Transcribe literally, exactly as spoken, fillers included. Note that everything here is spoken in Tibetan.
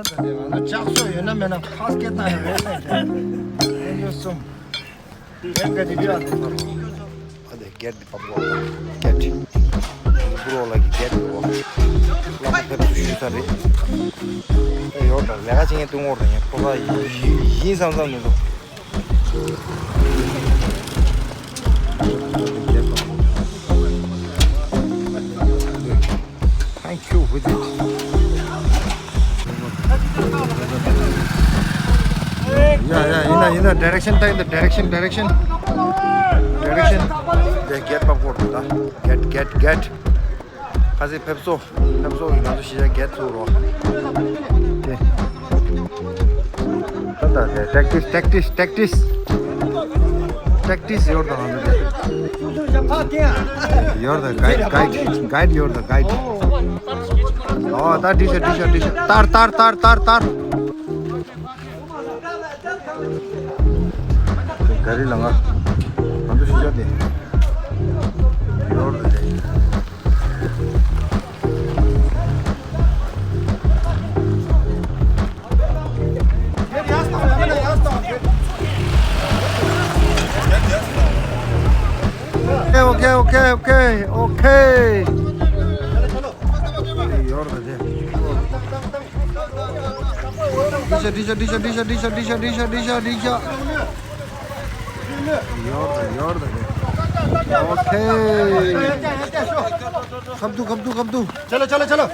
ང་ཚོ་ལྕགས་སོགས་ཡོད་ན་མེད་ན་ཕ་སྐད་བཏང་ཡོད་རེད་ཟེར་དེ་ཡོད་གསུམ། ཨ་དེ་གེ་ཊི་འདི་ཕབ་དགོས། གེ་ཊི་ཕུ་རོ་ལ་གི་གེ་ཊི་འདུག་བླ་མ་ཕེབས་བསུ་ཞུས་ཚར་རེད། ཨེ་ཡོད་ད་ལས་ཀ་བྱེད་མཁན་ཐུག་ངོར་དང་ཡང་ཁོ་ཚ་ཡིན་བསམ་བསམ་མི་འདུག Thank you, visit. Yeah, yeah, in the, in the direction, in the direction, direction. Direction. They get backward, huh? Get, get, get. ཁ་སང་ཕེབས་བསུ། ཕེབས་བསུ་ཡིན་ང་ཚོ་གཞིས་ཆགས་བརྒྱད་ཚུགས་རོགས། ཏེ། ད་ད་ཏེ་practice, practice, practice. Practice ཡོད་དང་ང་ཚོ་ཏེ། ཡོད་དང་guide, guide, guide ཡོད་དང་guide. ཨོ་ད་འགྲིག་ཤག་འགྲིག་ཤག་འགྲིག་ཤག་ཏར་ཏར་ཏར་ཏར་ཏར། ག་རེ་ལ་ང་། ང་ཚོ་གཞིས་ཆགས་ཏེ། ཡོད་རེད། Okay, okay, okay, okay, okay. ཡོད་རེད། འགྲིག་ཤག་འགྲིག་ཤག་འགྲིག་ཤག་འགྲིག་ཤག་འགྲིག་ཤག་འགྲིག་ཤག་འགྲིག་ཤག་འགྲིག་ཤག་འགྲིག་ཤག་ཡོད་རེད། ཡོད་རེད། Okay. ཁ་བསྡུ། ཁ་བསྡུ། ཁ་བསྡུ། चलो, चलो, चलो.